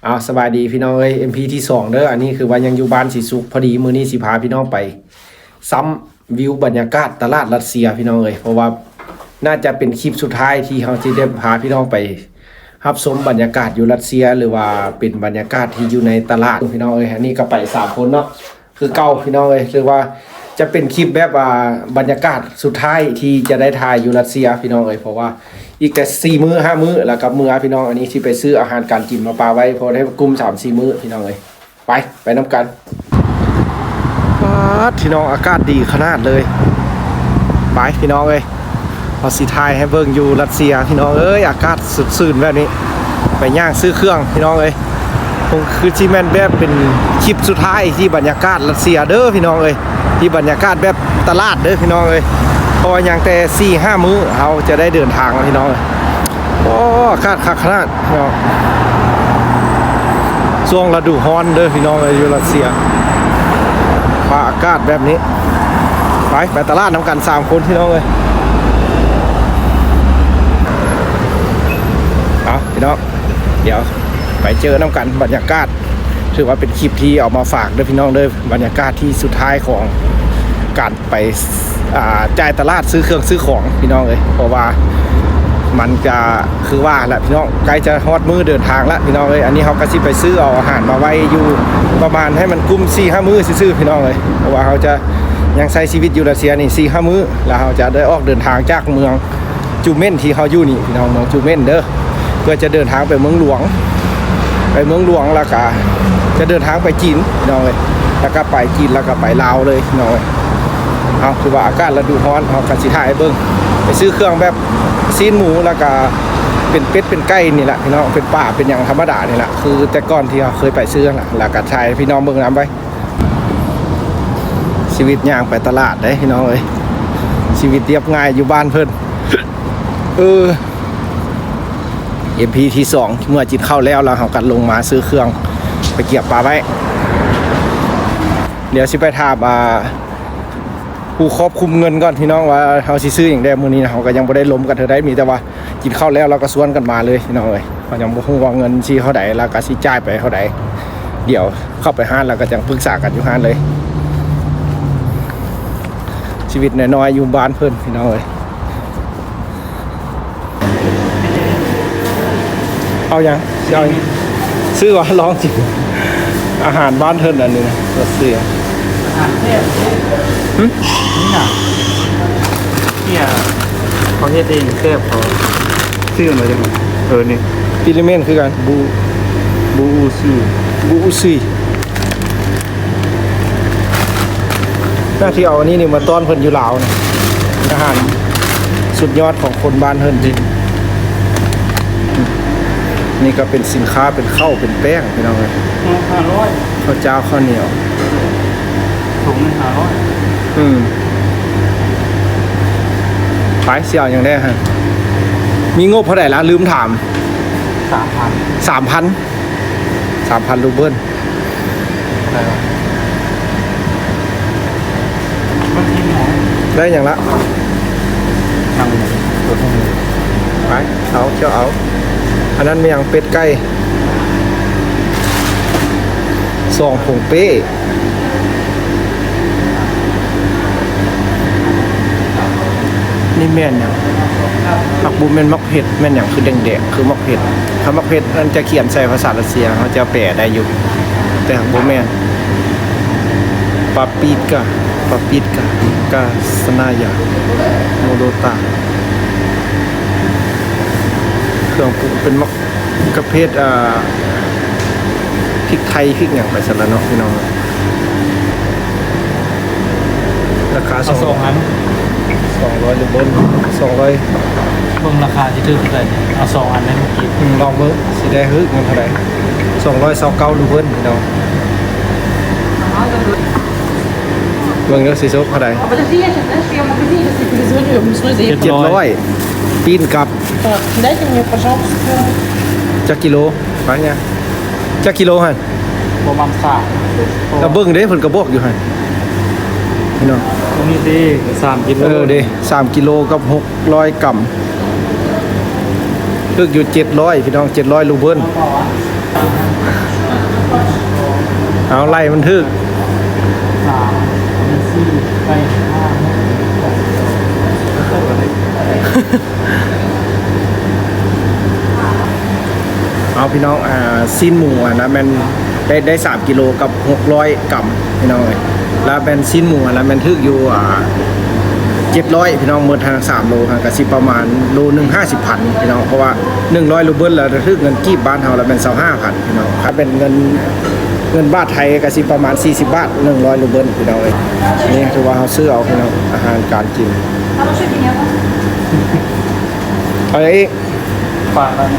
ອ້າວ ສະບາຍດີພີ່ນ້ອງເອີຍ ເອັມພີ ທີສອງເດີ. ອັນນີ້ຄືວ່າຍັງຢູ່ບ້ານສີສຸກ ພໍດີມື້ນີ້ຊິພາພີ່ນ້ອງໄປຊຳວິວບັນຍາກາດຕະຫຼາດຣັດເຊຍພີ່ນ້ອງເອີຍ ເພາະວ່າໜ້າຈະເປັນຄລິບສຸດທ້າຍທີ່ເຮົາຊິໄດ້ພາພີ່ນ້ອງໄປຮັບຊົມບັນຍາກາດຢູ່ຣັດເຊຍ ຫຼືວ່າເປັນບັນຍາກາດທີ່ຢູ່ໃນຕະຫຼາດພີ່ນ້ອງເອີຍ. ອັນນີ້ກໍໄປສາມຄົນເນາະ ຄືເກົ່າພີ່ນ້ອງເອີຍ ຖືວ່າຈະເປັນຄລິບແບບວ່າບັນຍາກາດສຸດທ້າຍທີ່ຈະໄດ້ຖ່າຍຢູ່ຣັດເຊຍພີ່ນ້ອງເອີຍ ເພາະວ່າອີກແຕ່ສີ່ມື້ຫ້າມື້ແລ້ວກໍເມືອພີ່ນ້ອງ. ອັນນີ້ຊິໄປຊື້ອາຫານການກິນມາປະໄວ້ ພໍໄດ້ກຸ້ມສາມສີ່ມື້ພີ່ນ້ອງເອີຍ. ໄປ ໄປນຳກັນ. ປາດ ພີ່ນ້ອງ ອາກາດດີຂະໜາດເລີຍ. ໄປພີ່ນ້ອງເອີຍ ເຮົາຊິຖ່າຍໃຫ້ເບິ່ງຢູ່ຣັດເຊຍພີ່ນ້ອງເອີຍ ອາກາດສົດຊື່ນແບບນີ້. ໄປຍ່າງຊື້ເຄື່ອງພີ່ນ້ອງເອີຍ ຄົງຄືຊິແມ່ນແບບເປັນຄລິບສຸດທ້າຍທີ່ບັນຍາກາດຣັດເຊຍເດີພີ່ນ້ອງເອີຍ ທີ່ບັນຍາກາດແບບຕະຫຼາດເດີພີ່ນ້ອງເອີຍ ເພາະວ່າຍັງແຕ່ສີ່ຫ້າມື້ເຮົາຈະໄດ້ເດີນທາງພີ່ນ້ອງເອີຍ. ໂອ້ ອາກາດຄັກຂະໜາດເນາະ ຊ່ວງລະດູຮ້ອນເດີພີ່ນ້ອງເອີຍ ຢູ່ຣັດເຊຍ ຟ້າອາກາດແບບນີ້. ໄປ ໄປຕະຫຼາດນຳກັນສາມຄົນພີ່ນ້ອງເອີຍ. ເອົາ ພີ່ນ້ອງ ດຽວໄປເຈີນຳກັນ ບັນຍາກາດ ຖືວ່າເປັນຄລິບທີ່ເອົາມາຝາກເດີພີ່ນ້ອງເດີ ບັນຍາກາດທີ່ສຸດທ້າຍຂອງການໄປ ອ່າ ຈ່າຍຕະຫຼາດ ຊື້ເຄື່ອງຊື້ຂອງພີ່ນ້ອງເອີຍ ເພາະວ່າມັນກະຄືວ່າແຫຼະພີ່ນ້ອງ ໃກ້ຈະຮອດມື້ເດີນທາງລະພີ່ນ້ອງເອີຍ. ອັນນີ້ເຮົາກະຊິໄປຊື້ເອົາອາຫານມາໄວ້ຢູ່ ປະມານໃຫ້ມັນກຸ້ມສີ່ຫ້າມື້ຊື່ໆພີ່ນ້ອງເອີຍ ເພາະວ່າເຮົາຈະຍັງໃຊ້ຊີວິດຢູ່ຣັດເຊຍນີ້ສີ່ຫ້າມື້ ແລ້ວເຮົາຈະໄດ້ອອກເດີນທາງຈາກເມືອງ ຈູເມັນທີ່ເຮົາຢູ່ນີ້ພີ່ນ້ອງ ເມືອງຈູເມັນເດີ ເພື່ອຈະເດີນທາງໄປເມືອງຫຼວງ ໄປເມືອງຫຼວງ ແລ້ວກະຈະເດີນທາງໄປຈີນພີ່ນ້ອງເອີຍ ແລ້ວກະໄປຈີນ ແລ້ວກະໄປລາວເລີຍພີ່ນ້ອງເອີຍ. ເອົາ ຖືວ່າອາກາດລະດູຮ້ອນ ເຮົາກະຊິຖ່າຍໃຫ້ເບິ່ງ ໄປຊື້ເຄື່ອງແບບຊີ້ນໝູ ແລ້ວກະເປັນເປັດເປັນໄກ່ນີ້ແຫຼະພີ່ນ້ອງ ເປັນປາເປັນຫຍັງທຳມະດານີ້ແຫຼະ ຄືແຕ່ກ່ອນທີ່ເຮົາເຄີຍໄປຊື້ຫັ້ນລະ ແລ້ວກະຖ່າຍໃຫ້ພີ່ນ້ອງເບິ່ງນຳໄວ້. ຊີວິດຍ່າງໄປຕະຫຼາດເດ້ພີ່ນ້ອງເອີຍ ຊີວິດລຽບງ່າຍຢູ່ບ້ານເພິ່ນ. ເອີ ເອັມພີ ທີສອງ ເມື່ອກິນເຂົ້າແລ້ວ ແລ້ວເຮົາກໍລົງມາຊື້ເຄື່ອງໄປກຽມປາໄວ້. ດຽວຊິໄປຖາມ ອ່າ ຜູ້ຄວບຄຸມເງິນກ່ອນພີ່ນ້ອງ ວ່າເຮົາຊິຊື້ຫຍັງແດ່ມື້ນີ້ນະ. ເຮົາກໍຍັງບໍ່ໄດ້ລົມກັນເທື່ອໃດ ມີແຕ່ວ່າ ກິນເຂົ້າແລ້ວ ແລ້ວກໍຊວນກັນມາເລີຍພີ່ນ້ອງເອີຍ. ເຮົາຍັງບໍ່ຮູ້ວ່າເງິນຊິເທົ່າໃດ ແລ້ວກໍຊິຈ່າຍໄປເທົ່າໃດ. ດຽວເຂົ້າໄປຮ້ານ ແລ້ວກໍຈັ່ງປຶກສາກັນຢູ່ຮ້ານເລີຍ. ຊີວິດນ້ອຍໆຢູ່ບ້ານເພິ່ນພີ່ນ້ອງເອີຍ. ເອົາຫຍັງ? ຊິເອົາຫຍັງ? ຊື້ວ່າລອງກິນອາຫານບ້ານເພິ່ນອັນນີ້ນະ ຣັດເຊຍ. ອາຫານແຊບ. ຫຶ? ນີ້ນະ ເຂົາເຮັດເອງແຊບ ເຂົາຊື້ມາຈາກ ເອີ ນີ້ ປີລະເມັນຄືກັນ ບູ ບູອູຊູ ບູອູຊູ. ໜ້າທີ່ເອົາອັນນີ້ນີ້ມາຕ້ອນເພິ່ນຢູ່ລາວນະ ອາຫານສຸດຍອດຂອງຄົນບ້ານເພິ່ນ. ນີ້ກໍເປັນສິນຄ້າ ເປັນເຂົ້າ ເປັນແປ້ງ ພີ່ນ້ອງເອີຍ. ຫ້າຮ້ອຍ ເຂົ້າຈ້າວ ເຂົ້າໜຽວ ຖົງໜຶ່ງຫ້າຮ້ອຍ. ອືມ ໄປ ຊິເອົາຫຍັງແດ່ຮະ? ມີງົບເທົ່າໃດລະ? ລືມຖາມ. ສາມພັນ ສາມພັນ. ສາມພັນຣູເບິນ. ໄດ້ຫຍັງລະ? ໄປ ເອົາ ເຈົ້າເອົາ. ອັນນັ້ນແມ່ນຫຍັງ? ເປັດໄກ່ ສອງຜົງເປ້. ນີ້ແມ່ນຫຍັງ? ຜັກບຸ້ງແມ່ນໝາກເຜັດ ແມ່ນຫຍັງຄືແດງໆ ຄືໝາກເຜັດ? ຄຳໝາກເຜັດນັ້ນຈະຂຽນໃສ່ພາສາຣັດເຊຍ ເຮົາຈະແປໄດ້ຢູ່ ແຕ່ຫາກບໍ່ແມ່ນ. ປາປີກາ ປາປີກາ ກາສະນາຢາ ໂມໂດຕາ ເຄື່ອງປຸງເປັນໝາກ ກະເພດ ອ່າ ພິກໄທພິກຫຍັງໄປຊັ້ນລະເນາະ ພີ່ນ້ອງ. ລາຄາ ເອົາສອງ ສອງອັນ ສອງຮ້ອຍລູເບິນ ສອງຮ້ອຍ. ເບິ່ງລາຄາຊິຖືກເທົ່າໃດ ເອົາສອງອັນໃຫ້ມັນກິນ. ອືມ ລອງເບິ່ງຊິໄດ້ຮືກເງິນເທົ່າໃດ. ສອງຮ້ອຍຊາວເກົ້າລູເບິນ ພີ່ນ້ອງ. ເບິ່ງເດີ ຊິສຸກເທົ່າໃດ? А подожди, я сейчас, знаешь, я в магазине, сейчас я перезвоню, я ему срочно заехать. ເຈັດຮ້ອຍ ປີ້ນກັບ. Так, дайте мне, пожалуйста. ຈັກກິໂລ? ໄປຫຍັງ? ຈັກກິໂລຫັ້ນ? ປະມານສາມ. ລະເບິ່ງເດ້ ເພິ່ນກໍບອກຢູ່ຫັ້ນ ພີ່ນ້ອງ. ອັນນີ້ເດ້ ສາມກິໂລ. ເອີເດ້ ສາມກິໂລກັບຫົກຮ້ອຍກຣາມ. ຖືກຢູ່ເຈັດຮ້ອຍ ພີ່ນ້ອງ ເຈັດຮ້ອຍລູເບິນ. ອາ ເອົາ ໄລ່ມັນຖືກ ສາມ ສີ່ ໄປ ຫ້າ ຫົກ ເອົາ ພີ່ນ້ອງ ອ່າ ຊີ້ນໝູອັນນັ້ນແມ່ນໄດ້ ໄດ້ສາມກິໂລກັບຫົກຮ້ອຍກຣາມ ພີ່ນ້ອງເອີຍ. ແລ້ວແມ່ນຊີ້ນໝູອັນນັ້ນແມ່ນຖືກຢູ່ ອ່າ ເຈັດຮ້ອຍ ພີ່ນ້ອງ. ໝົດທັງສາມໂລຫັ້ນກະຊິປະມານໂລໜຶ່ງຫ້າສິບພັນ ພີ່ນ້ອງ ເພາະວ່າໜຶ່ງຮ້ອຍຣູເບິນ ແລ້ວຖືກເງິນກີບບ້ານເຮົາແລ້ວແມ່ນຊາວຫ້າພັນ ພີ່ນ້ອງ. ຖ້າເປັນເງິນ ເງິນບາດໄທກະຊິປະມານສີ່ສິບບາດ ໜຶ່ງຮ້ອຍຣູເບິນ ພີ່ນ້ອງເອີຍ. ນີ້ຖືວ່າເຮົາຊື້ເອົາ ພີ່ນ້ອງ ອາຫານການກິນ. ເອົາຫຍັງອີກ? ປາກແລ້ວ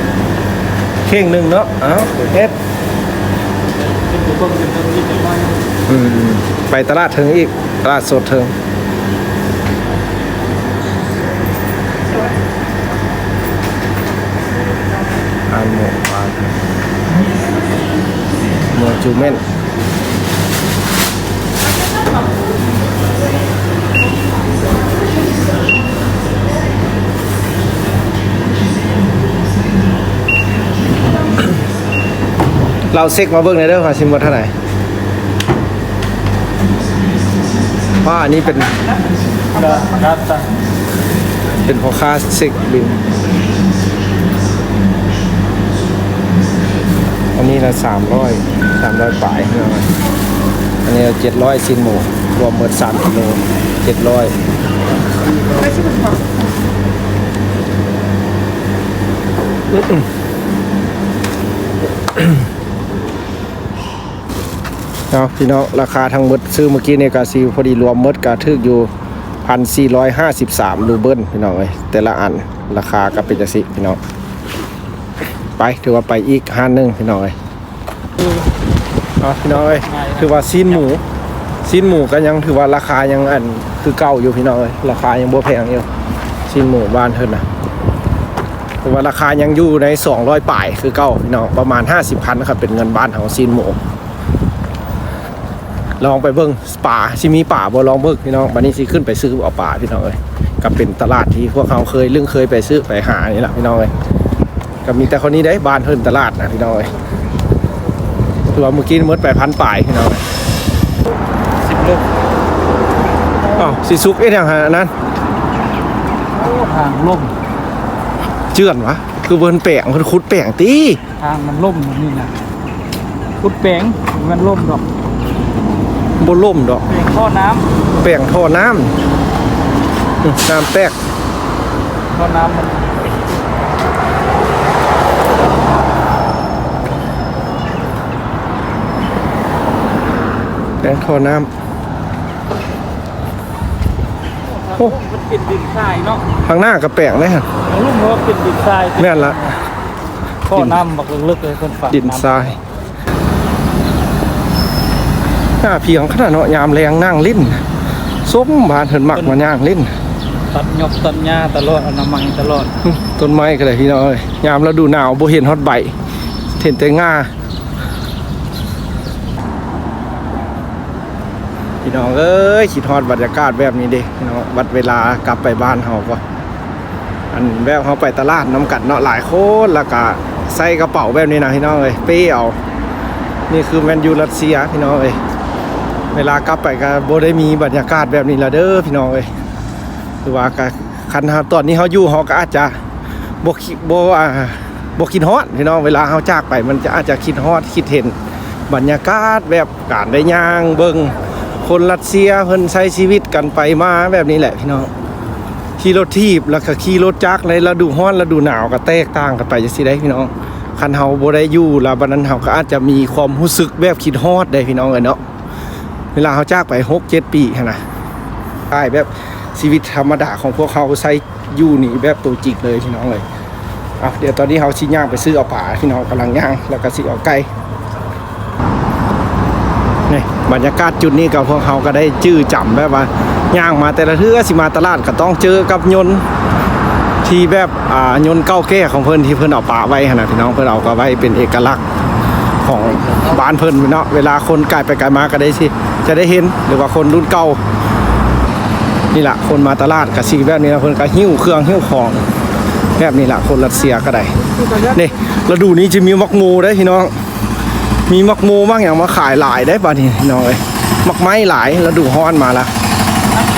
ເຂ່ງໜຶ່ງເນາະ. ເອົາ ເຮັດ ອືມ ໄປຕະຫຼາດເທິງອີກ ຕະຫຼາດສົດເທິງ. ອານໂມ ອານໂມຈູເມັນ ລາວເຊັກມາເບິ່ງແດ່ເດີ ວ່າຊິໝົດເທົ່າໃດ. ວ່າອັນນີ້ເປັນ ເປັນພໍ່ຄ້າເຊັກບິນ. ອັນນີ້ລະສາມຮ້ອຍ ສາມຮ້ອຍປາຍ ພີ່ນ້ອງ. ອັນນີ້ລະເຈັດຮ້ອຍ ຊີ້ນໝູ ລວມໝົດສາມກິໂລ ເຈັດຮ້ອຍ. ເອົາ ພີ່ນ້ອງ ລາຄາທັງໝົດຊື້ມື້ກີ້ນີ້ກະຊິພໍດີລວມໝົດກະຖືກຢູ່ພັນສີ່ຮ້ອຍຫ້າສິບສາມຣູເບິນ ພີ່ນ້ອງເອີຍ. ແຕ່ລະອັນລາຄາກະເປັນຈັ່ງຊີ້ ພີ່ນ້ອງ. ໄປ ຖືວ່າໄປອີກຮ້ານໜຶ່ງ ພີ່ນ້ອງເອີຍ. ເອົາ ພີ່ນ້ອງເອີຍ ຖືວ່າຊີ້ນໝູ ຊີ້ນໝູກະຍັງຖືວ່າລາຄາຍັງອັນຄືເກົ່າຢູ່ ພີ່ນ້ອງເອີຍ. ລາຄາຍັງບໍ່ແພງຢູ່ ຊີ້ນໝູບ້ານເພິ່ນນະ. ຖືວ່າລາຄາຍັງຢູ່ໃນສອງຮ້ອຍປາຍຄືເກົ່າ ພີ່ນ້ອງ ປະມານຫ້າສິບພັນ ຄັນເປັນເງິນບ້ານເຮົາ ຊີ້ນໝູ. ລອງໄປເບິ່ງປາ ຊິມີປາບໍ່ ລອງເບິ່ງ ພີ່ນ້ອງ. ບາດນີ້ຊິຂຶ້ນໄປຊື້ເອົາປາ ພີ່ນ້ອງເອີຍ. ກະເປັນຕະຫຼາດທີ່ພວກເຮົາເຄີຍລຶ້ງເຄີຍໄປຊື້ໄປຫານີ້ລະ ພີ່ນ້ອງເອີຍ. ກະມີແຕ່ຄົນນີ້ເດ້ ບ້ານເພິ່ນຕະຫຼາດນະ ພີ່ນ້ອງເອີຍ. ຖືວ່າມື້ກີ້ໝົດໄປພັນປາຍ ພີ່ນ້ອງເອີຍ. ສິບໂລ. ອ້າວ ຊິສຸກເຮັດຫຍັງຫັ້ນ ອັນນັ້ນ? ໂອ້ ທາງລົມ ເຈື່ອນຫວາ? ຄືເພິ່ນແປງ ເພິ່ນຂຸດແປງຕິ? ທາງມັນລົ້ມ ນີ້ນະ ຂຸດແປງ ມັນລົ້ມດອກ ບໍ່ລົ້ມດອກ ແປງທໍ່ນ້ຳ ແປງທໍ່ນ້ຳ ອື ນ້ຳແຕກ ທໍ່ນ້ຳມັນ ແປງທໍ່ນ້ຳ. ໂອ້ ມັນເປັນດິນຊາຍເນາະ ທາງໜ້າກະແປງເດ້ຫັ້ນ ທາງລຸ່ມເຮົາເປັນດິນຊາຍ ແມ່ນລະ ທໍ່ນ້ຳບັກເລິກໆເລີຍ ເພິ່ນຝັງ ດິນຊາຍ. ໜ້າພຽງຂະໜາດເນາະ ຍາມແລງນັ່ງຫຼິ້ນ ຊົມບ້ານເພິ່ນມັກມາຍ່າງຫຼິ້ນ ຕັດຫຍ້ອບຕັດຫຍ້າຕະຫຼອດ ອະນາໄມຕະຫຼອດ ອື ຕົ້ນໄມ້ກະໄດ້ ພີ່ນ້ອງເອີຍ. ຍາມລະດູໜາວບໍ່ເຫັນຮອດໃບ ເຫັນແຕ່ງ່າ. ພີ່ນ້ອງເອີຍ ຄິດຮອດບັນຍາກາດແບບນີ້ເດ້ ພີ່ນ້ອງ. ບັດເວລາກັບໄປບ້ານເຮົາກໍ ອັນແບບເຮົາໄປຕະຫຼາດນຳກັນເນາະ ຫຼາຍຄົນ ລະກະໃສ່ກະເປົາແບບນີ້ນະ ພີ່ນ້ອງເອີຍ ເປ້ເອົາ. ນີ້ຄືແມ່ນຢູ່ຣັດເຊຍ ພີ່ນ້ອງເອີຍ. ເວລາກັບໄປກະບໍ່ໄດ້ມີບັນຍາກາດແບບນີ້ລະເດີ ພີ່ນ້ອງເອີຍ. ຄືວ່າກະ ຄັນເຮົາ ຕອນນີ້ເຮົາຢູ່ ເຮົາກະອາດຈະບໍ່ຄິດ ບໍ່ ອ່າ ບໍ່ຄິດຮອດ ພີ່ນ້ອງ. ເວລາເຮົາຈາກໄປ ມັນຈະ ອາດຈະຄິດຮອດ ຄິດເຫັນບັນຍາກາດແບບການໄດ້ຍ່າງເບິ່ງຄົນຣັດເຊຍເພິ່ນໃຊ້ຊີວິດກັນໄປມາແບບນີ້ແຫຼະ ພີ່ນ້ອງ. ຂີ່ລົດຖີບ ລະກະຂີ່ລົດຈັກ ໃນລະດູຮ້ອນ ລະດູໜາວກະແຕກຕ່າງກັນໄປຈັ່ງຊີ້ໄດ໋ ພີ່ນ້ອງ. ຄັນເຮົາບໍ່ໄດ້ຢູ່ລະ ບາດນັ້ນເຮົາກະອາດຈະມີຄວາມຮູ້ສຶກແບບຄິດຮອດໄດ໋ ພີ່ນ້ອງເອີຍເນາະ. ເວລາເຮົາຈາກໄປຫົກເຈັດປີຫັ້ນນະ ອາຍແບບ ຊີວິດທຳມະດາຂອງພວກເຮົາໃຊ້ຢູ່ນີ້ແບບໂຕຈິງເລີຍ ພີ່ນ້ອງເອີຍ. ເອົາ ດຽວຕອນນີ້ເຮົາຊິຍ່າງໄປຊື້ເອົາປາ ພີ່ນ້ອງ ກຳລັງຍ່າງ ແລ້ວກະຊິເອົາໄກ່. ນີ້ ບັນຍາກາດຈຸດນີ້ກະ ພວກເຮົາກະໄດ້ຈື່ຈຳ ແບບວ່າຍ່າງມາແຕ່ລະເທື່ອ ຊິມາຕະຫຼາດກະຕ້ອງເຈີກັບຍົນທີ່ແບບ ອ່າ ຍົນເກົ່າແກ່ຂອງເພິ່ນ ທີ່ເພິ່ນເອົາປະໄວ້ຫັ້ນນະ ພີ່ນ້ອງ. ເພິ່ນເອົາກະໄວ້ເປັນເອກະລັກຂອງບ້ານເພິ່ນເນາະ ເວລາຄົນກາຍໄປກາຍມາກະໄດ້ຊິ ຈະໄດ້ເຫັນ ຫຼືວ່າຄົນລຸ້ນເກົ່າ. ນີ້ລະ ຄົນມາຕະຫຼາດກະຊິແບບນີ້ລະ ເພິ່ນກະຫິ້ວເຄື່ອງຫິ້ວຂອງແບບນີ້ລະ ຄົນຣັດເຊຍກະໄດ້. ນີ້ ລະດູນີ້ຈະມີໝາກໂມໄດ໋ ພີ່ນ້ອງ. ມີໝາກໂມໝາກຫຍັງມາຂາຍຫຼາຍເດ້ບາດນີ້ນ້ອງເອີຍ. ໝາກໄມ້ຫຼາຍ ລະດູຮ້ອນມາລະ.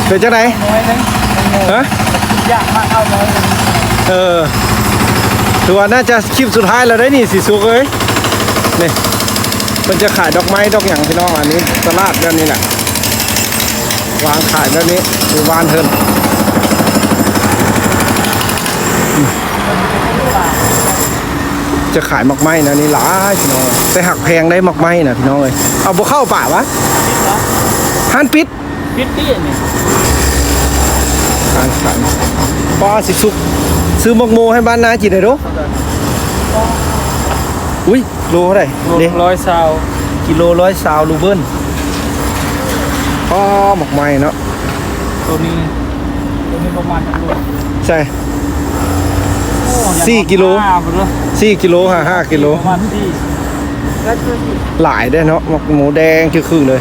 ເປັນຈັ່ງໃດ? ຮະ? ຢາກມາເອົາໜ້ອຍໜຶ່ງ. ເອີ ຖືວ່າໜ້າຈະຄລິບສຸດທ້າຍແລ້ວເດ້ນີ້ ສີສຸກເອີຍ. ນີ້ ເພິ່ນຈະຂາຍດອກໄມ້ດອກຫຍັງພີ່ນ້ອງ. ອັນນີ້ຕະຫຼາດແບບນີ້ແຫຼະ ວາງຂາຍແບບນີ້ ຢູ່ບ້ານເພິ່ນ ຈະຂາຍໝາກໄມ້ແນວນີ້ຫຼາຍພີ່ນ້ອງ ແຕ່ຫາກແພງໄດ໋ໝາກໄມ້ນະພີ່ນ້ອງເອີຍ. ເອົາ ບໍ່ເຂົ້າປ່າຫວາ? ຮ້ານປິດ. ປິດຕິອັນນີ້ ຮ້ານຂາຍ. ປ້າ ສີສຸກ ຊື້ໝາກໂມໃຫ້ບ້ານນາກິນໄດ້ໂດ. ອຸ້ຍ ໂລເທົ່າໃດ? ໂລ ເດ້ ຮ້ອຍຊາວ ກິໂລຮ້ອຍຊາວ ລູເບິນ. ອໍ ໝາກໄມ້ເນາະ ໂຕນີ້ ໂຕນີ້ປະມານຈັກໂລ? ໃຊ່ ໂອ້ ສີ່ກິໂລ ຫ້າພຸ້ນເນາະ ສີ່ກິໂລ ຫ້າ ຫ້າກິໂລ ປະມານສີ່ ຫຼາຍເດ້ເນາະ. ໝາກໂມແດງຈຶ່ງຄຶ່ງເລີຍ.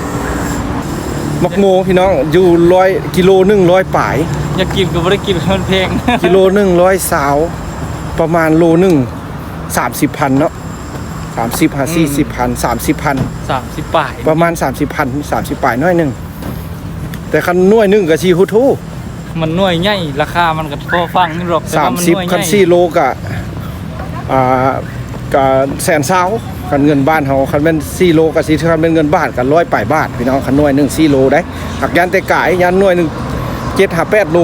ໝາກໂມພີ່ນ້ອງ ຢູ່ຮ້ອຍ ກິໂລໜຶ່ງຮ້ອຍປາຍ. ຢາກກິນກໍບໍ່ໄດ້ກິນ ມັນແພງ ກິໂລໜຶ່ງຮ້ອຍຊາວ ປະມານໂລໜຶ່ງສາມສິບພັນເນາະ. ສາມສິບຫາ ອືມ ສີ່ສິບພັນ ສາມສິບພັນ ສາມສິບປາຍ ປະມານສາມສິບພັນ ສາມສິບປາຍໜ້ອຍໜຶ່ງ. ແຕ່ຄັນໜ່ວຍໜຶ່ງກໍຊິໂຫດໂທ ມັນໜ່ວຍໃຫຍ່ ລາຄາມັນກໍພໍຟັງຢູ່ດອກ ແຕ່ວ່າມັນໜ່ວຍໃຫຍ່ ສາມສິບ ຄັນສີ່ໂລກໍ ອ່າ ກໍແສນຊາວ ຄັນເງິນບ້ານເຮົາ. ຄັນແມ່ນສີ່ໂລກໍຊິ ຄັນແມ່ນເງິນບາດກໍຮ້ອຍປາຍບາດພີ່ນ້ອງ ຄັນໜ່ວຍໜຶ່ງສີ່ໂລໄດ໋. ຫາກຢ້ານແຕ່ກາຍ ຢ້ານໜ່ວຍໜຶ່ງເຈັດຫາແປດໂລ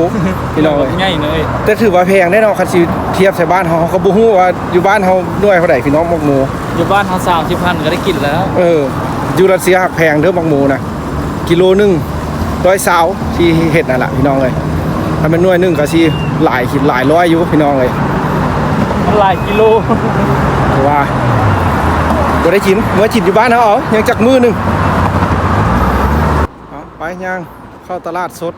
ພີ່ນ້ອງເອີຍ. ໃຫຍ່ເລີຍ ແຕ່ຖືວ່າແພງເດ້ເນາະ ຄັນຊິທຽບໃສ່ບ້ານເຮົາ ເຮົາກໍບໍ່ຮູ້ວ່າຢູ່ບ້ານເຮົາໜ່ວຍເທົ່າໃດພີ່ນ້ອງ ໝາກໂມ. ຢູ່ບ້ານເຮົາສາມສິບພັນກໍໄດ້ກິນແລ້ວ. ເອີ ຢູ່ຣັດເຊຍຫາກແພງເດີໝາກໂມນະ ກິໂລໜຶ່ງຮ້ອຍຊາວ ທີ່ເຮັດນັ້ນລະພີ່ນ້ອງເອີຍ. ຖ້າແມ່ນໜ່ວຍໜຶ່ງກໍຊິຫຼາຍ ຫຼາຍຮ້ອຍຢູ່ພີ່ນ້ອງເອີຍ ມັນຫຼາຍກິໂລ. ແຕ່ວ່າບໍ່ໄດ້ກິນ ເມື່ອກິນຢູ່ບ້ານເຮົາເອົາ ຍັງຈັກມື້ໜຶ່ງ. ເອົາ ໄປຍ່າງເຂົ້າຕະຫຼາດສົດ.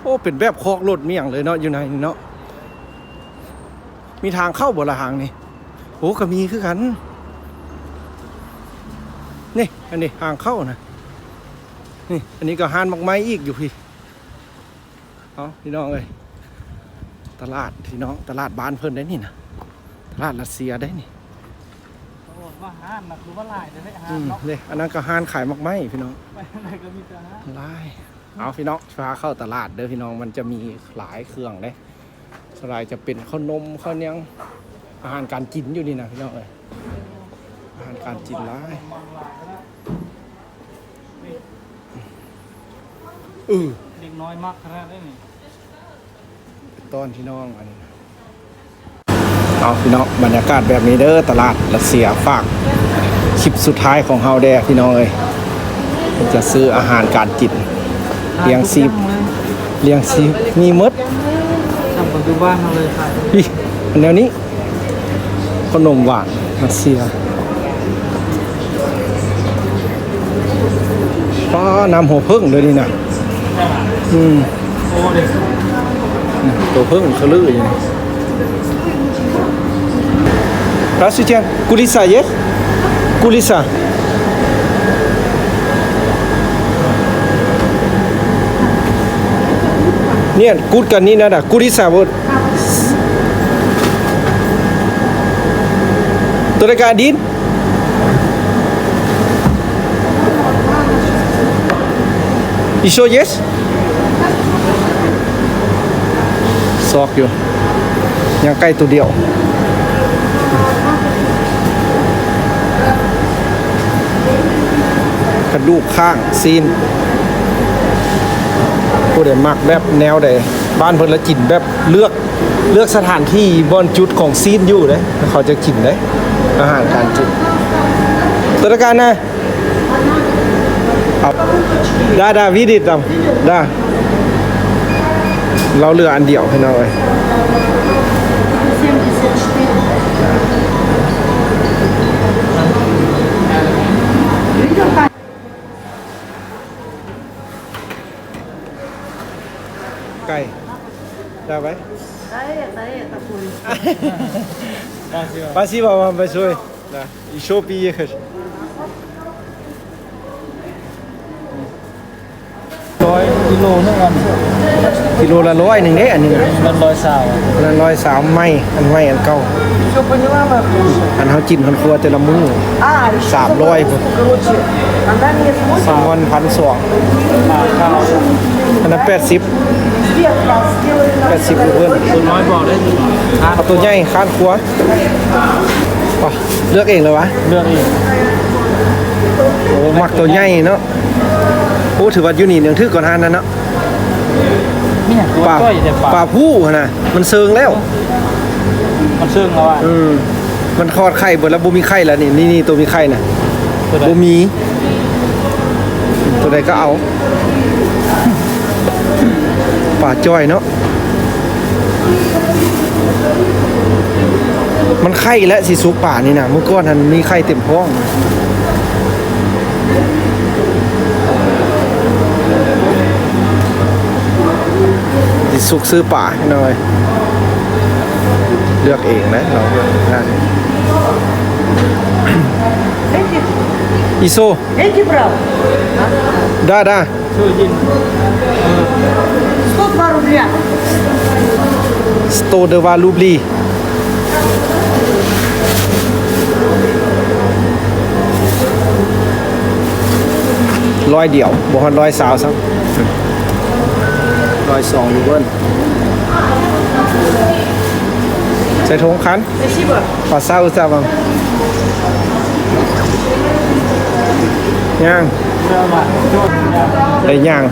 ໂອ້ ເປັນແບບຄອກລົດມີຫຍັງເລີຍເນາະ ຢູ່ໃນນີ້ເນາະ. ມີທາງເຂົ້າບໍ່ລະທາງນີ້? ໂອ້ ກໍມີຄືກັນ ນີ້ ອັນນີ້ທາງເຂົ້ານະ. ນີ້ ອັນນີ້ກໍຮ້ານໝາກໄມ້ອີກຢູ່ພີ້. ເອົາ ພີ່ນ້ອງເອີຍ ຕະຫຼາດພີ່ນ້ອງ ຕະຫຼາດບ້ານເພິ່ນໄດ໋ນີ້ນະ ຕະຫຼາດຣັດເຊຍໄດ໋ນີ້. ໂອ້ ວ່າຮ້ານນະຄືວ່າຫຼາຍເດ້ ຮ້ານເນາະ. ອືມ ເດ້ ອັນນັ້ນກໍຮ້ານຂາຍໝາກໄມ້ພີ່ນ້ອງ ໄປທາງໃດກໍມີແຕ່ຮ້ານ ຫຼາຍ. ເອົາ ພີ່ນ້ອງ ພາເຂົ້າຕະຫຼາດເດີພີ່ນ້ອງ ມັນຈະມີຫຼາຍເຄື່ອງເດ້. ສ່ວນຫຼາຍຈະເປັນເຂົ້າໜົມ ເຂົ້າຫຍັງ ອາຫານການກິນຢູ່ນີ້ນະພີ່ນ້ອງເອີຍ ອາຫານການກິນຫຼາຍ. ເອີ ເດັກນ້ອຍມັກຂະໜາດໃດນີ້ ຕ້ອນພີ່ນ້ອງອັນນີ້. ເອົາ ພີ່ນ້ອງ ບັນຍາກາດແບບນີ້ເດີ ຕະຫຼາດຣັດເຊຍ. ຝາກຄລິບສຸດທ້າຍຂອງເຮົາແດ່ພີ່ນ້ອງເອີຍ ຈະຊື້ອາຫານການກິນ ລ້ຽງຊີບ ລ້ຽງຊີບ ມີໝົດ ສ່ຳກັບຢູ່ບ້ານເຮົາເລີຍ. ນີ້ ແນວນີ້ ຂະໜົມຫວານຣັດເຊຍ. ປ້າ ນ້ຳຫົວເຜິ້ງເດີນີ້ນະ. ອືມ ໂຕເຜິ້ງຄະລືຢູ່. Здравствуйте. Курица есть? Курица. Нет, курка не надо. Курица вот. Только один. Ещё есть? ຊອກຢູ່ ຍັງໄກ່ໂຕດຽວ. ກະດູກຂ້າງ ຊີ້ນ ຜູ້ໃດມັກແບບແນວໃດ ບ້ານເພິ່ນລະກິນແບບເລືອກ ເລືອກສະຖານທີ່ບ່ອນຈຸດຂອງຊີ້ນຢູ່ເດ້ ເຂົາຈະກິນເດ້ ອາຫານການກິນ. Тыргана. Да, да, видит там. Да. ເຮົາເຫຼືອອັນດຽວ ພີ່ນ້ອງເອີຍ. ໄກ່ ໄດ້ໄປ? Да, это, это курица. Спасибо вам большое. Да. Ещё приедешь. ຮ້ອຍກິໂລໜຶ່ງອັນ. ກິໂລລະຮ້ອຍໜຶ່ງເດ້ ອັນນີ້ນະ ມັນຮ້ອຍຊາວ ອັນນັ້ນຮ້ອຍຊາວ ໃໝ່ ອັນໃໝ່ ອັນເກົ່າ. Всё поняла, моя хорошая? ອັນເຮົາກິນເຮົາຄົວແຕ່ລະມື້ А, ещё ສາມຮ້ອຍພຸ້ນ короче, она мне ສາມພັນສອງ ອັນນັ້ນແປດສິບ Свет, сделай нам ແປດສິບ ເພິ່ນ ສ່ວນນ້ອຍບອກໄດ້ ເອົາໂຕໃຫຍ່ຄ້ານຄົວ. ເລືອກເອງເລີຍຫວາ? ເລືອກເອງ. ໂອ້ ມັກໂຕໃຫຍ່ເນາະ. ໂອ້ ຖືວ່າຢູ່ນີ້ຍັງຖືກກວ່າຮ້ານນັ້ນເນາະ. ມີຫຍັງ ປາ ປາຜູ້ຫັ້ນນະ ມັນເຊີງແລ້ວ ມັນເຊີງແລ້ວວ່າ ອືມ ມັນຄອດໄຂ່ເບິດແລ້ວ ບໍ່ມີໄຂ່ແລ້ວ. ນີ້ ນີ້ ນີ້ ໂຕມີໄຂ່ນະ ໂຕໃດ? ບໍ່ມີ. ໂຕໃດກໍເອົາ. ປາຈ້ອຍເນາະ ມັນໄຂ່ແລ້ວຊິສຸກປານີ້ນະ. ມື້ກ່ອນຫັ້ນມີໄຂ່ເຕັມທ້ອງ. ຊິສຸກຊື້ປາໜ້ອຍ ເລືອກເອງນະເນາະ. ອີໂຊ Эти брал? ດາ ດາ Сто два рубля. Сто два рубля. ຮ້ອຍດຽວ ບໍ່ຮອດຮ້ອຍຊາວຊ້ຳ ຮ້ອຍສອງຢູ່ເບິ່ງ. ໃສ່ຖົງຄັນ Спасибо. ປາເຊົາຊະບັງ ຍ່າງ ໄດ້ຍ່າງ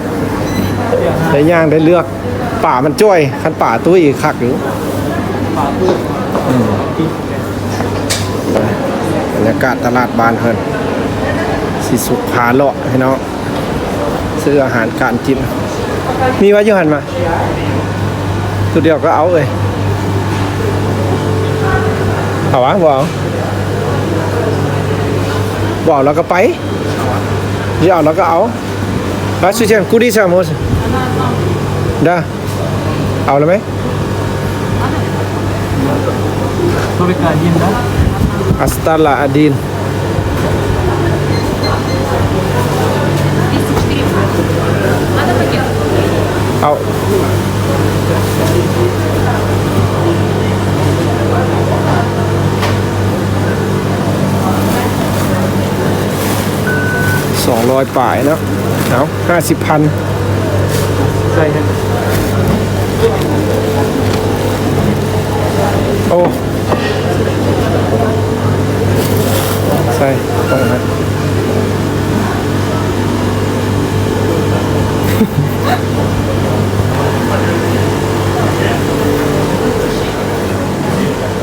ໄດ້ຍ່າງ ໄດ້ເລືອກ. ປາມັນຈ້ອຍ ຄັນປາຕຸ້ຍຄັກຢູ່. ອືມ ບັນຍາກາດຕະຫຼາດບ້ານເພິ່ນ ຊິສຸກພາເລາະພີ່ນ້ອງ ຊື້ອາຫານການກິນ. ມີໄວ້ຢູ່ຫັ້ນມາ ໂຕດຽວກໍເອົາເອີຍ. ເອົາຫວາ? ບໍ່ເອົາ ບໍ່ເອົາແລ້ວກໍໄປ. ຊິເອົາແລ້ວກໍເອົາ. Здравствуйте, куди сам? Да. ເອົາແລ້ວໄໝ? Только один, да? Осталось один. ເອົາ ສອງຮ້ອຍປາຍເນາະ. ເອົາ ຫ້າສິບພັນ ໃສ່ ໂອ້ ໃສ່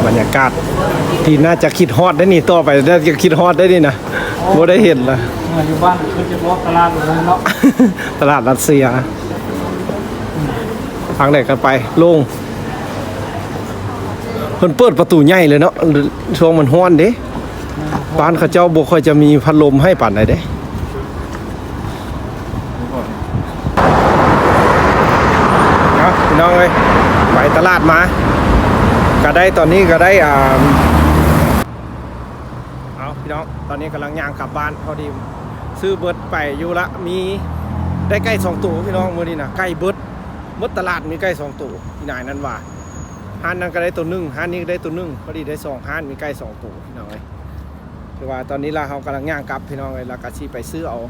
ບັນຍາກາດທີ່ໜ້າຈະຄິດຮອດໄດ້ນີ້ ຕໍ່ໄປໜ້າຈະຄິດຮອດໄດ້ນີ້ນະ ບໍ່ໄດ້ເຫັນລະ. ເມື່ອຢູ່ບ້ານຄືຈະບອກຕະຫຼາດເນາະ ຕະຫຼາດຣັດເຊຍ. ທາງໃດກໍໄປ ໂລ່ງ. ເພິ່ນເປີດປະຕູໃຫຍ່ເລີຍເນາະ ຊ່ວງມັນຮ້ອນເດ້. ບ້ານເຂົາເຈົ້າບໍ່ຄ່ອຍຈະມີພັດລົມໃຫ້ປານໃດເດ້. ເອົາ ພີ່ນ້ອງເອີຍ ໄປຕະຫຼາດມາ ກໍໄດ້ ຕອນນີ້ກໍໄດ້ ອ່າ ເອົາ ພີ່ນ້ອງ ຕອນນີ້ກຳລັງຍ່າງກັບບ້ານ ພໍດີຊື້ເບິດໄປຢູ່ລະ ມີ ໄດ້ໄກ່ສອງໂຕ ພີ່ນ້ອງ. ມື້ນີ້ນະ ໄກ່ເບິດ ໝົດຕະຫຼາດມີໄກ່ສອງໂຕ ອີ່ນາຍນັ້ນວ່າ. ຮ້ານນັ້ນກໍໄດ້ໂຕໜຶ່ງ ຮ້ານນີ້ກໍໄດ້ໂຕໜຶ່ງ ພໍດີໄດ້ສອງຮ້ານ ມີໄກ່ສອງໂຕ ພີ່ນ້ອງເອີຍ. ຖືວ່າຕອນນີ້ລະ ເຮົາກຳລັງຍ່າງກັບ ພີ່ນ້ອງເອີຍ ແລ້ວກໍຊິໄປຊື້ເອົາ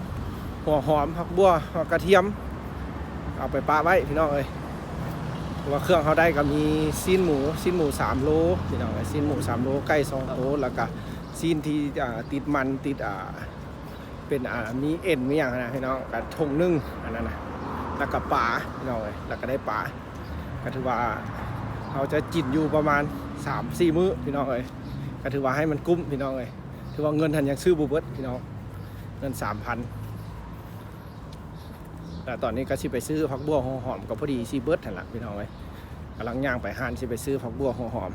ຫົວຫອມ ຜັກບົ່ວ ກະທຽມ ເອົາໄປປະໄວ້ ພີ່ນ້ອງເອີຍ. ເພາະວ່າເຄື່ອງເຮົາໄດ້ກໍມີຊີ້ນໝູ ຊີ້ນໝູສາມໂລ ພີ່ນ້ອງເອີຍ ຊີ້ນໝູສາມໂລ ໄກ່ສອງໂຕ ແລ້ວກໍຊີ້ນທີ່ ອ່າ ຕິດມັນ ຕິດ ອ່າ ເປັນ ອ່າ ມີເອັນມີຫຍັງຫັ້ນນະ ພີ່ນ້ອງ ກະຖົງໜຶ່ງ ອັນນັ້ນນະ ແລ້ວກະປາ ພີ່ນ້ອງເອີຍ ແລ້ວກະໄດ້ປາ ກະຖືວ່າເຮົາຈະກິນຢູ່ປະມານສາມສີ່ມື້ ພີ່ນ້ອງເອີຍ ກະຖືວ່າໃຫ້ມັນກຸ້ມ ພີ່ນ້ອງເອີຍ. ຖືວ່າເງິນຫັ້ນຍັງຊື້ບໍ່ເບິດ ພີ່ນ້ອງ ເງິນສາມພັນ. ແລ້ວຕອນນີ້ກໍຊິໄປຊື້ຜັກບົ່ວຫົວຫອມ ກໍພໍດີຊິເບິດຫັ້ນລະ ພີ່ນ້ອງເອີຍ. ກຳລັງຍ່າງໄປຮ້ານ ຊິໄປຊື້ຜັກບົ່ວຫົວຫອມ.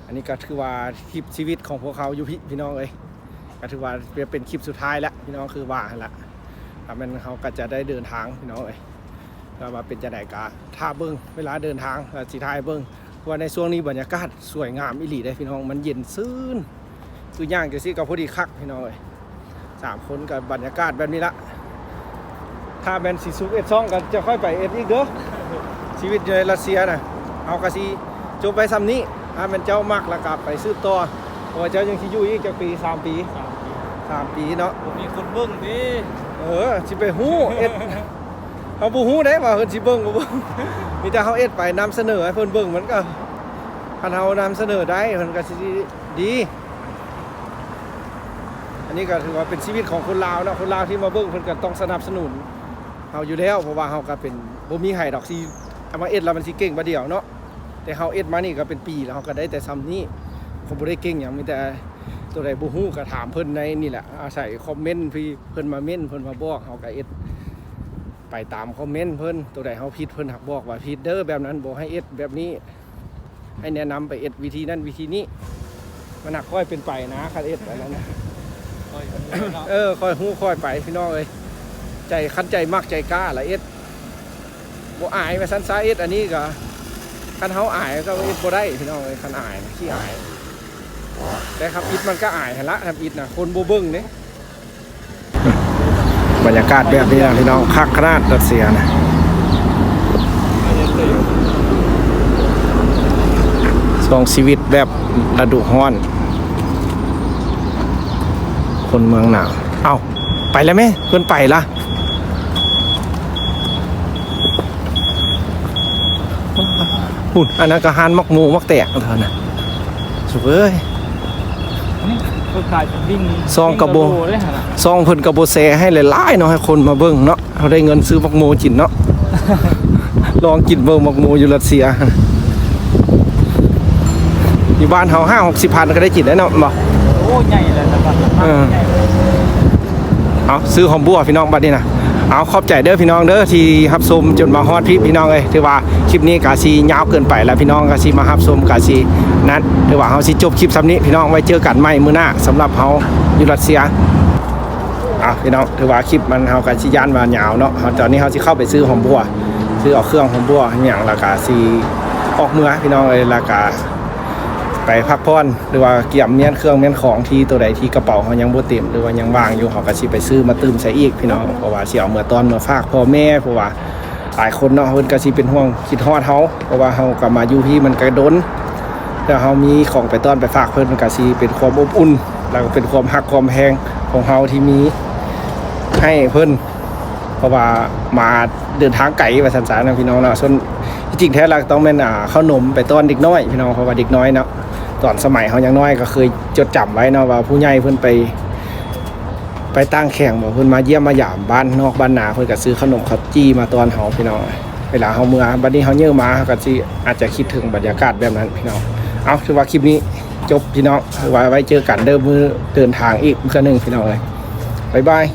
ອັນນີ້ກໍຖືວ່າຄລິບຊີວິດຂອງພວກເຮົາຢູ່ພີ້ ພີ່ນ້ອງເອີຍ ກໍຖືວ່າເປັນຄລິບສຸດທ້າຍແລ້ວ ພີ່ນ້ອງ ຄືວ່າຫັ້ນລະ ຖ້າແມ່ນເຮົາກໍຈະໄດ້ເດີນທາງ ພີ່ນ້ອງເອີຍ. ແຕ່ວ່າເປັນຈັ່ງໃດກໍຖ້າເບິ່ງເວລາເດີນທາງ ແລ້ວຊິຖ່າຍເບິ່ງ ເພາະວ່າໃນຊ່ວງນີ້ບັນຍາກາດສວຍງາມອີ່ຫຼີເດ້ ພີ່ນ້ອງ ມັນເຢັນຊື່ນ. ຄືຍ່າງຈັ່ງຊີ້ກໍພໍດີຄັກ ພີ່ນ້ອງເອີຍ. ສາມຄົນກັບບັນຍາກາດແບບນີ້ລະ. ຖ້າແມ່ນຊິສຸກເອັດຊ່ອງກໍຈະຄ່ອຍໄປເອັດອີກເດີ. ຊີວິດຢູ່ໃນຣັດເຊຍນະ ເຮົາກໍຊິຈົບໄວ້ຊ່ຳນີ້. ຖ້າແມ່ນເຈົ້າມັກແລ້ວກໍໄປສືບຕໍ່ ເພາະວ່າເຈົ້າຍັງຊິຢູ່ອີກຈັກປີ? ສາມປີ ສາມປີເນາະ. ບໍ່ມີຄົນເບິ່ງເດ້. ເອີ ຊິໄປຮູ້ເຮັດ ເຮົາບໍ່ຮູ້ເດ້ວ່າເພິ່ນຊິເບິ່ງບໍ່ເບິ່ງ. ມີແຕ່ເຮົາເຮັດໄປນຳສະເໜີໃຫ້ເພິ່ນເບິ່ງ ມັນກໍ ຄັນເຮົານຳສະເໜີໄດ້ ເພິ່ນກໍຊິດີ. ອັນນີ້ກໍຖືວ່າເປັນຊີວິດຂອງຄົນລາວເນາະ. ຄົນລາວທີ່ມາເບິ່ງ ເພິ່ນກໍຕ້ອງສະໜັບສະໜູນເຮົາຢູ່ແລ້ວ ເພາະວ່າເຮົາກໍເປັນ ບໍ່ມີໃຜດອກຊິເອົາມາເຮັດແລ້ວມັນຊິເກັ່ງບາດດຽວເນາະ. ແຕ່ເຮົາເຮັດມານີ້ກໍເປັນປີແລ້ວ ເຮົາກໍໄດ້ແຕ່ຊ່ຳນີ້ ກໍບໍ່ໄດ້ເກັ່ງຫຍັງ. ມີແຕ່ຕົວໃດບໍ່ຮູ້ກໍຖາມເພິ່ນໃນນີ້ແຫຼະ ອາໄສຄອມເມັນທີ່ເພິ່ນມາເມັນ ເພິ່ນມາບອກ ເຮົາກໍເຮັດໄປຕາມຄອມເມັນເພິ່ນ. ຕົວໃດເຮົາຜິດ ເພິ່ນຫາກບອກວ່າຜິດເດີ ແບບນັ້ນບໍ່ໃຫ້ເຮັດ ແບບນີ້ໃຫ້ແນະນຳໄປເຮັດວິທີນັ້ນວິທີນີ້. ມັນຫາກຄ່ອຍເປັນໄປນະ ຄັນເຮັດອັນນັ້ນນະ. ຄ່ອຍຮູ້ເນາະ. ເອີ ຄ່ອຍຮູ້ຄ່ອຍໄປພີ່ນ້ອງເອີຍ. ໃຈ ຄັນໃຈມັກໃຈກ້າລະເຮັດ ບໍ່ອາຍວ່າຊັ້ນຊະ. ເຮັດອັນນີ້ກໍ ຄັນເຮົາອາຍກໍເຮັດບໍ່ໄດ້ພີ່ນ້ອງເອີຍ. ຄັນອາຍນະ ຂີ້ອາຍ. ແຕ່ທຳອິດມັນກໍອາຍຫັ້ນລະ ທຳອິດນະ ຄົນບໍ່ເບິ່ງເດ້. ບັນຍາກາດແບບນີ້ນະພີ່ນ້ອງ ຄັກຂະໜາດ ຣັດເຊຍນະ. ຊ່ວງຊີວິດແບບລະດູຮ້ອນ ຄົນເມືອງໜາວ. ເອົ້າ ໄປແລ້ວແມະ ເພິ່ນໄປລະ. ພຸ້ນ ອັນນັ້ນກໍຮ້ານໝາກໂມໝາກແຕງເທົ່ານັ້ນ. ສຸກເອີຍ ນີ້ເພິ່ນຂາຍເປັນວິ່ງ ຊອງກະບໍ່ ວິ່ງລະໂລເດ້ຫັ້ນນະ. ຊອງເພິ່ນກໍບໍ່ແຊໃຫ້ຫຼາຍໆເນາະ ໃຫ້ຄົນມາເບິ່ງເນາະ. ເຮົາໄດ້ເງິນຊື້ໝາກໂມກິນເນາະ. ລອງກິນເບິ່ງໝາກໂມຢູ່ຣັດເຊຍ. ຢູ່ບ້ານເຮົາຫ້າຫົກສິບພັນກໍໄດ້ກິນແລ້ວເນາະ ແມ່ນບໍ່? ໂອ້ ໃຫຍ່ແລ້ວ ແຕ່ວ່າ ເອີ ໃຫຍ່. ເອົາ ຊື້ຫອມບົວພີ່ນ້ອງບັດນີ້ນະ. ເອົາ ຂອບໃຈເດີພີ່ນ້ອງເດີ ທີ່ຮັບຊົມຈົນມາຮອດພີ້ພີ່ນ້ອງເອີຍ. ຖືວ່າຄລິບນີ້ກະຊິຍາວເກີນໄປແລ້ວ ພີ່ນ້ອງກະຊິມາຮັບຊົມກະຊິນັ້ນ. ຖືວ່າເຮົາຊິຈົບຄລິບຊ່ຳນີ້ພີ່ນ້ອງ ໄວ້ເຈີກັນໃໝ່ມື້ໜ້າ ສຳລັບເຮົາຢູ່ຣັດເຊຍ. ເອົາ ພີ່ນ້ອງ ຖືວ່າຄລິບມັນ ເຮົາກະຊິຢ້ານວ່າຍາວເນາະ. ເຮົາ ຕອນນີ້ເຮົາຊິເຂົ້າໄປຊື້ຫອມບົວ ຊື້ເອົາເຄື່ອງຫອມບົວອີ່ຫຍັງ ແລ້ວກະຊິອອກເມືອພີ່ນ້ອງເອີຍ. ແລ້ວກະໄປພັກຜ່ອນ ຫຼືວ່າກຽມມ້ຽນເຄື່ອງມ້ຽນຂອງທີ່ໂຕໃດທີ່ກະເປົາເຮົາຍັງບໍ່ເຕັມ ຫຼືວ່າຍັງວ່າງຢູ່ ເຮົາກໍຊິໄປຊື້ມາຕື່ມໃສ່ອີກພີ່ນ້ອງ. ເພາະວ່າຊິເອົາເມືອຕ້ອນເມືອຝາກພໍ່ແມ່ ເພາະວ່າຫຼາຍຄົນເນາະ ເພິ່ນກໍຊິເປັນຫ່ວງຄິດຮອດເຮົາ ເພາະວ່າເຮົາກໍມາຢູ່ພີ້ມັນກໍດົນ ແລ້ວເຮົາມີຂອງໄປຕ້ອນໄປຝາກເພິ່ນ ມັນກໍຊິເປັນຄວາມອົບອຸ່ນ ແລ້ວກໍເປັນຄວາມຮັກຄວາມແພງຂອງເຮົາທີ່ມີໃຫ້ເພິ່ນ. ເພາະວ່າມາເດີນທາງໄກວ່າຊັ້ນຊະເນາະພີ່ນ້ອງເນາະ. ສ່ວນທີ່ຈິງແທ້ລະຕ້ອງແມ່ນ ອ່າ ເຂົ້າໜົມໄປຕ້ອນເດັກນ້ອຍພີ່ນ້ອງ ເພາະວ່າເດັກນ້ອຍເນາະ ຕອນສະໄໝເຮົາຍັງນ້ອຍກໍເຄີຍຈົດຈຳໄວ້ເນາະ ວ່າຜູ້ໃຫຍ່ເພິ່ນໄປ ໄປຕ່າງແຂວງບໍ ເພິ່ນມາຢ້ຽມມາຢາມບ້ານນອກບ້ານນາ ເພິ່ນກໍຊື້ເຂົ້າໜົມເຂົ້າຈີ່ມາຕ້ອນເຮົາພີ່ນ້ອງ. ເວລາເຮົາເມືອ ບັດນີ້ເຮົາເຍີມາ ເຮົາກໍຊິອາດຈະຄິດເຖິງບັນຍາກາດແບບນັ້ນພີ່ນ້ອງ. ເອົາ ຖືວ່າຄລິບນີ້ຈົບພີ່ນ້ອງ ຖືວ່າໄວ້ເຈີກັນເດີ ມື້ເດີນທາງອີກເທື່ອໜຶ່ງພີ່ນ້ອງເອີຍ. ບາຍບາຍ.